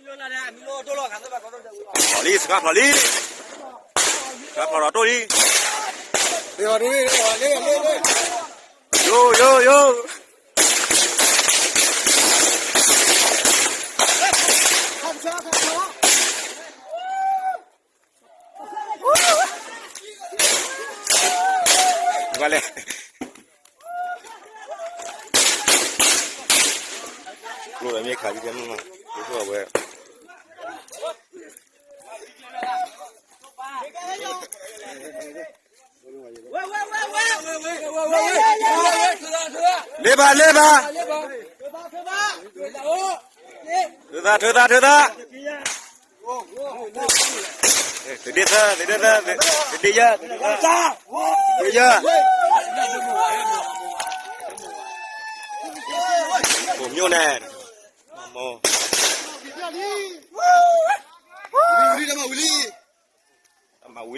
ဖျိးလံ စခါဖျိးလံ, စခါဖျိးဒီးတိၢ်လံ, ယိ ယိ ယိ ဘၣ်လဲၣ်, ကျိဒီးမ့ၢ်ခးဒ်တဲမုၢ်မး, ကျိဒီးဝဲ လ့ဘၣ် လ့ဘၣ်, ထုးသး ထုးသး ထုးသး, သုဒ့သၢ သုဒ့သၢ သုဒ့ယဲၢ် သုဒ့ယဲၢ်, ကိးမၠိၣ်န့ၣ်, မၤဝံၤလံ အစဲလံ မ့ၢ်ကံတၢ်တိာ်အူအီၣ်ကၠီလံ, ကၠီကၠီသုးက့ယဲၢ်မၤနၢၤဒီးတဝီလံ, ဝ့ၢ်, အူအီၣ်ကၠီ အူအီၣ်ကၠီအံၤ,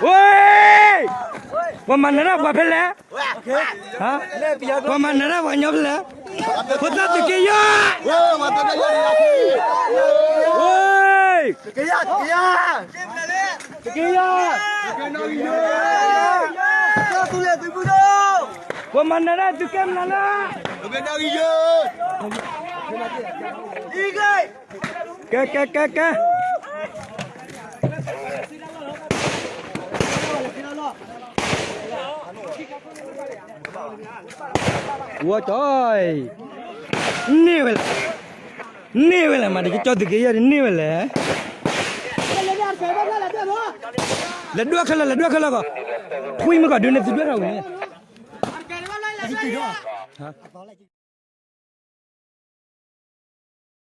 ဝ့ၢ်, ပှၤမၤနၢၤဒၣ်ပှၤဖဲလဲၣ်, ပှၤမၤနၢၤဒၣ်ပှၤကညီဖဲလဲၣ်, ဖိသၣ်သုးက့ယဲၢ်, ဝ့ၢ်, သုးက့ယဲၢ်, ပှၤမၤနၢၤဒၣ်သုးက့မနုၤလဲၣ်, ကဲ ကဲ ကဲ ကဲ, ဝီကၠီ, န့ၢ်ဝဲလဲၣ်, န့ၢ်ဝဲလဲၣ် မၤတက့ၢ် ကၠီသုးက့ယဲၢ်န့ၣ် န့ၢ်ဝဲလဲၣ်, လဲၤဒွဲၣ်ခဲလၢာ် လဲၤဒွဲၣ်ခဲလၢာ်ကီး, ထွံၣ်မ့ၢ်ကီးဒုးန့ၣ် သုဒွဲၣ်ထီၣ်ဝံၤန့ၣ်